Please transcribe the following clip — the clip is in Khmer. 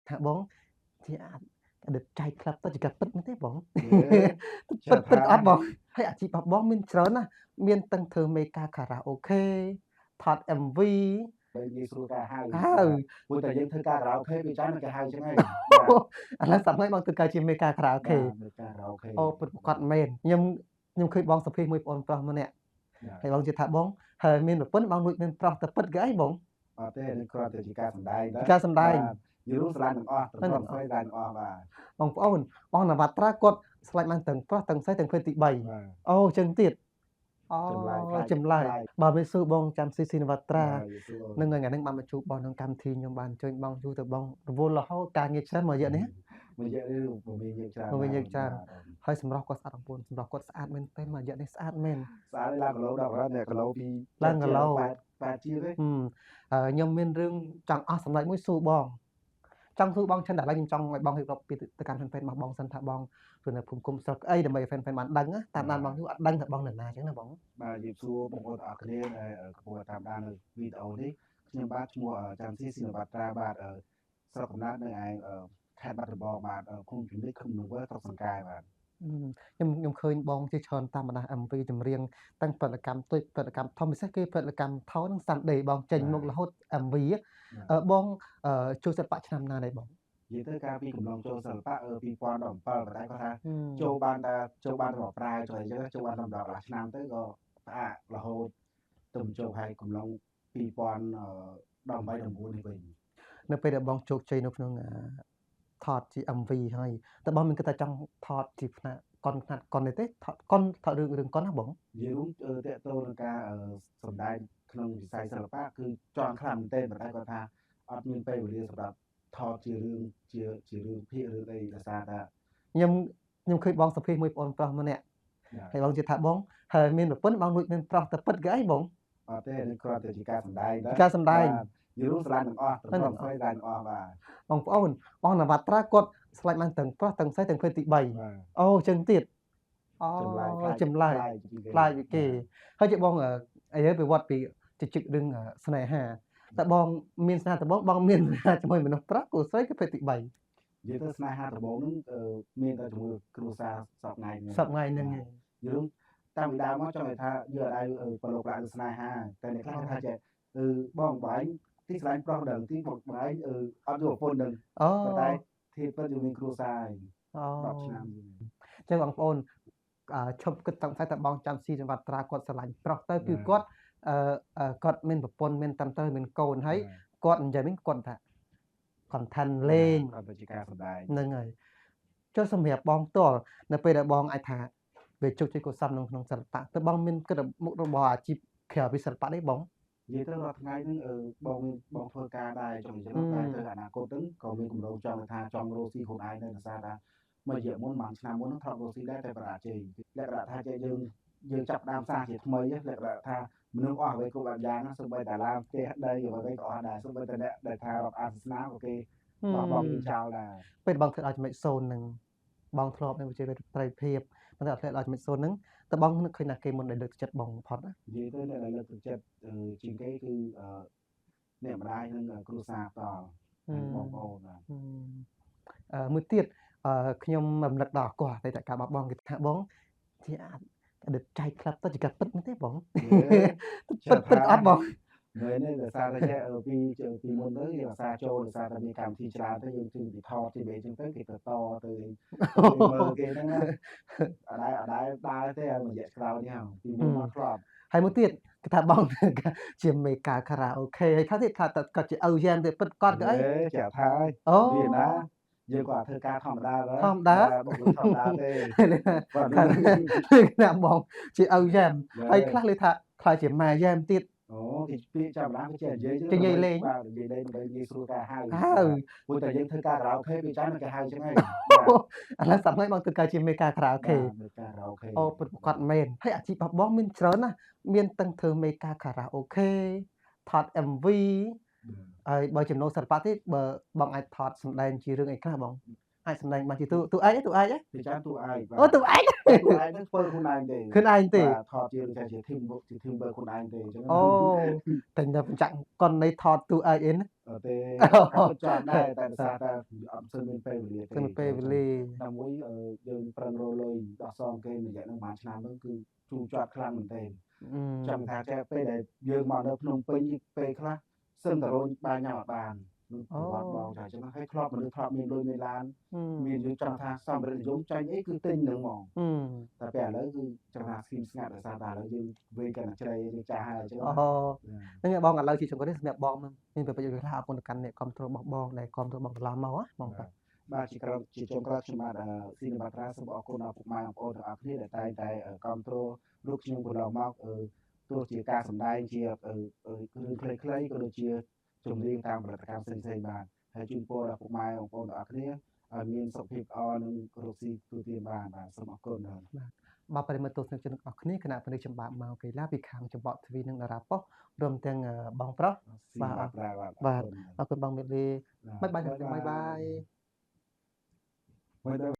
ថាបងជាអតីតចៃក្លឹបទៅជាការពិតមែនទេបង ចេះ ពិតពិត ថា អត់បងហើយអាជីពរបស់បងមានច្រើនណាស់មានទាំងធ្វើមេការខារ៉ាអូខេថត MV បីងាយស្រួលការហៅ ហៅ ព្រោះតែយើងធ្វើការខារ៉ាអូខេពីច្រើនគេហៅចឹងហើយបាទ ឥឡូវសប្តាហ៍ថ្ងៃបងធ្វើការជាមេការខារ៉ាអូខេ បាទមេការខារ៉ាអូខេ អូពិតប្រាកដមែនខ្ញុំឃើញបងសុភីមួយបងប្រុសម្នាក់ បាទ ហើយបងជឿថាបងហើយមានប្រពន្ធបងលួចមានប្រុសទៅពិតគេអីបង អត់ទេនេះគ្រាន់តែជាការសម្ដែងណា ការសម្ដែង បាទយល់ស្រឡាញ់ទាំងអស់ទាំងប្រុសស្រីស្រឡាញ់ទាំងអស់បាទ បងប្អូនបងនវត្រាគាត់ស្លាច់បានទាំងប្រុសទាំងស្រីទាំងភេទទី3 បាទ អូចឹងទៀតអូ ចម្លែកប្លែក ចម្លែក ប្លែក បើមិនសួរបងចាំស៊ីស៊ីនវត្រា បាទយល់សួរ នឹងថ្ងៃហ្នឹងបានមកជួបបងក្នុងកម្មវិធីខ្ញុំបានអញ្ជើញបងយូរទៅបងរវល់រហូតការងារច្រើនមួយរយៈនេះ មួយរយៈនេះពមៀយើងច្រើន ពមៀយើងច្រើន បាទ ហើយសម្រស់គាត់ស្អាតបងប្អូនសម្រស់គាត់ស្អាតមែនទែនមួយរយៈនេះស្អាតមែន ស្អាតឡើងគីឡូដល់កម្រិតនេះគីឡូពី ឡើងគីឡូ 8ជាងទេ ហឹមហើយខ្ញុំមានរឿងចង់អស់សម្ដេចមួយសួរបងចង់សួរបងឆិនតែឥឡូវខ្ញុំចង់ឲ្យបងរៀបរាប់ពីទៅកាន់ fan fan របស់បងសិនថាបងព្រោះនៅភូមិគុំស្រុកអីដើម្បី fan fan បានដឹងណាតាមដានបងយូរអត់ដឹងថាបងនៅណាអញ្ចឹងណាបង បាទជម្រាបសួរបងប្អូនទាំងអស់គ្នាដែលកំពុងតាមដាននៅវីដេអូនេះខ្ញុំបាទឈ្មោះច័ន្ទស៊ីស៊ីនវត្រាបាទស្រុកកំណើតនៅឯខេត្តបាត់ដំបងបាទឃុំជំនិចឃុំនវលស្រុកសង្កែបាទ ខ្ញុំឃើញបងជាច្រើនតាមបណ្ដា MV ចម្រៀងតាំងផលិតកម្មតូចផលិតកម្មធំពិសេសគេផលិតកម្មថោនិង Sunday បងចេញមុខរហូត MV បងចូលសិល្បៈឆ្នាំណាដែរបង និយាយទៅកាលពីកំឡុងចូលសិល្បៈ2017ប៉ុន្តែគាត់ថាចូលបានតែចូលបានតែប្រែចូលអញ្ចឹងចូលបានតែ10កន្លះឆ្នាំទៅក៏ផ្អាករហូតទៅចូលហើយកំឡុង2018 19នេះវិញ នៅពេលដែលបងជោគជ័យនៅក្នុងថតជា MV ហើយតើបងមានគិតថាចង់ថតជាផ្នែកកុនខ្នាតកុននេះទេថតកុនថតរឿងរឿងកុនណាបង និយាយរួមតកតទៅនឹងការសម្ដែងក្នុងវិស័យសិល្បៈគឺចង់ខ្លាំងមែនទែនប៉ុន្តែគាត់ថាអត់មានពេលវេលាសម្រាប់ថតជារឿងជាជារឿងភាគរឿងអីដោយសារតែ ខ្ញុំខ្ញុំឃើញបងសុភីមួយបងប្រុសម្នាក់ហើយបងជឿថាបងហើយមានប្រពន្ធបងលួចមានប្រុសទៅពិតគេអីបង អត់ទេនេះគ្រាន់តែជាការសម្ដែងណា ការសម្ដែង បាទយល់ស្រឡាញ់ទាំងអស់ទាំងប្រុសស្រីស្រឡាញ់ទាំងអស់បាទ បងប្អូនបងនវត្រាគាត់ស្លាច់បានទាំងប្រុសទាំងស្រីទាំងភេទទី3 បាទ អូចឹងទៀតអូ ចម្លែកប្លែក ចម្លែក ពីគេ ប្លែកពីគេហើយជាបងអីទៅវត្តពីជជឹករឿងស្នេហាតើបងមានស្នេហាតើបងបងមានស្នេហាជាមួយមនុស្សប្រុសគូស្រីគឺភេទទី3 និយាយទៅស្នេហាដំបូងហ្នឹងមានតែជាមួយគ្រួសារសពថ្ងៃហ្នឹង សប្តាហ៍ហ្នឹងឯង យល់តាំងពីដើមមកចង់និយាយថាយើងអត់ឲ្យប្រឡូកឡើងស្នេហាតែអ្នកខ្លះគេថាចេះអឺបងបងឯងទីស្រឡាញ់ប្រុសដឹងទីបងបងឯងអឺអត់យកប្រពន្ធដឹង អូ ប៉ុន្តែធៀបពិតយើងមានគ្រួសារហើយ អូ 10ឆ្នាំជាង ចឹងបងប្អូនឈប់គិតសង្ស័យថាបងចាំស៊ីចង្វាត់ត្រាគាត់ស្រឡាញ់ប្រុសទៅគឺគាត់អឺគាត់មានប្រពន្ធមានតាមត្រូវមានកូនហើយគាត់និយាយវិញគាត់ថា content លេង គាត់ទៅជាការសម្ដែង ហ្នឹងហើយចុះសម្រាប់បងផ្ទាល់នៅពេលដែលបងអាចថាវាជោគជ័យកុសលក្នុងក្នុងសិល្បៈតើបងមានគិតមុខរបរអាជីពក្រៅពីសិល្បៈនេះបង និយាយទៅរាល់ថ្ងៃហ្នឹងបងមានបងធ្វើការដែរចង់និយាយតែទៅអនាគតហ្នឹងក៏មានគម្រោងចង់ថាចង់រកស៊ីខ្លួនឯងដែរដោយសារថាមួយរយៈមុនមួយឆ្នាំមុនហ្នឹងធ្លាប់រកស៊ីដែរតែបរាជ័យលក្ខណៈថាចេះយើងយើងចាប់ដើមសារជាថ្មីលក្ខណៈថាមនុស្សអស់អ្វីគ្រប់បែបយ៉ាងសូម្បីតែឡានផ្ទះដីអ្វីក៏អស់ដែរសូម្បីតែអ្នកដែលថារាប់អានសាសនាក៏គេបោះបង់ចោលដែរ ពេលបងធ្វើដល់ចំណុច0ហ្នឹងបងធ្លាប់មានវិជ្ជាត្រីភាពប៉ុន្តែអត់ធ្លាក់ដល់ចំណុច0ហ្នឹងតើបងនឹកឃើញណាគេមុនដែលលើកទឹកចិត្តបងបំផុតណា និយាយទៅអ្នកដែលលើកទឹកចិត្តជាងគេគឺអ្នកម្ដាយនិងគ្រួសារផ្ទាល់ហើយបងប្អូនបាទ មួយទៀតខ្ញុំរំលឹកដល់គាត់អតីតកាលរបស់បងគេថាបងជាអតីតចៃក្លឹបទៅជាការពិតមែនទេបងពិតពិតអត់បង មែនទេដោយសារតែចេះពីពីមុនទៅយើងអាសាចូលដោយសារតែមានកម្មវិធីច្រើនទៅយើងជិះពីថតជិះអីចឹងទៅគេទៅតទៅមើលគេហ្នឹងណាអត់ដែរអត់ដែរដើរទេមួយរយៈក្រោយនេះហ៎ពីមុនមកធ្លាប់ ហើយមួយទៀតគេថាបងជាមេការខារ៉ាអូខេហើយខ្លះទៀតថាគាត់ជាឪយ៉ែមទៀតពិតគាត់ក៏អី ចាថាហើយ អូ វាណាយើងក៏ធ្វើការធម្មតាដែរ ធម្មតា បុគ្គលធម្មតាទេបាទ ណាបងជាឪយ៉ែមហើយខ្លះលើថាខ្លាចជាម៉ែយ៉ែមទៀត អូគេពាក្យចាំដើមគេចេះនិយាយ ចេះនិយាយលេង បាទនិយាយលេងដើម្បីងាយស្រួលការហៅ ហៅ ព្រោះតែយើងធ្វើការខារ៉ាអូខេពីច្រើនគេហៅចឹងហើយ ឥឡូវសប្តាហ៍បងធ្វើការជាមេការខារ៉ាអូខេ បាទមេការខារ៉ាអូខេ អូពិតប្រាកដមែនហើយអាជីពរបស់បងមានច្រើនណាស់មានទាំងធ្វើមេការខារ៉ាអូខេថត MV ហើយបើចំណូលសិល្បៈទៀតបើបងអាចថតសម្ដែងជារឿងអីខ្លះបង អាចសម្ដែងបានជាតួតួឯកតួឯក ពីច្រើនតួឯក អូតួឯក តួឯកហ្នឹងធ្វើខ្លួនឯងទេ ខ្លួនឯងទេ បាទថតជាដូចជា team work ជា team work ខ្លួនឯងទេអញ្ចឹង អូតែតែបញ្ចាក់កុននៃថតតួឯកអីណា អត់ទេការពិតចង់ដែរតែដោយសារតែអត់សូវមានពេលវេលាទេ គឺពេលវេលា តែមួយយើងប្រឹងរកលុយដោះសងគេមួយរយៈហ្នឹងប្រហែលឆ្នាំហ្នឹងគឺជូរជាប់ខ្លាំងមែនទែនចង់ថាចេះពេលដែលយើងមកនៅភ្នំពេញពេលខ្លះសឹងតែរញបាយញ៉ាំអត់បាននឹងប្រវត្តិបងចាអញ្ចឹងហើយធ្លាប់មនុស្សធ្លាប់មានលុយមានឡានមានយើងចង់ថាសម្ភារៈនិយមចាញ់អីគឺទិញហ្នឹងហ្មងតែពេលឥឡូវគឺចង់ថាស្គីមស្ងាត់ដោយសារតែឥឡូវយើងវេកាន់តែជ្រៃយើងចាស់ហើយអញ្ចឹង អូហ្នឹងបងឥឡូវជាចុងក្រោយនេះសម្រាប់បងមានប្រយោជន៍ខ្លះអរគុណទៅកាន់អ្នកគ្រប់គ្រងរបស់បងដែលគ្រប់គ្រងបងកន្លងមកណាបងបាទ បាទជាក្រោយជាចុងក្រោយខ្ញុំបាទស៊ីនបាត្រាសូមអរគុណដល់ពុកម៉ែបងប្អូនទាំងអស់គ្នាដែលតែងតែគ្រប់គ្រងរូបខ្ញុំកន្លងមកទោះជាការសម្ដែងជារឿងខ្លីៗក៏ដូចជាចម្រៀងតាមផលិតកម្មផ្សេងៗបាទហើយជូនពរដល់ពុកម៉ែបងប្អូនទាំងអស់គ្នាឲ្យមានសុខភាពល្អនិងរកស៊ីទូទានបានបាទសូមអរគុណបាទ បាទប្រិយមិត្តទស្សនិកជនទាំងអស់គ្នាគណៈពេលនេះចំបាក់មកកីឡាពីខាងចំបក់ទ្វីនិងតារាប៉ុស្តិ៍រួមទាំងបងប្រុស ស៊ីនបាត្រាបាទ បាទអរគុណបងមេលីបាយបាយបាយបាយ បាយបាយ។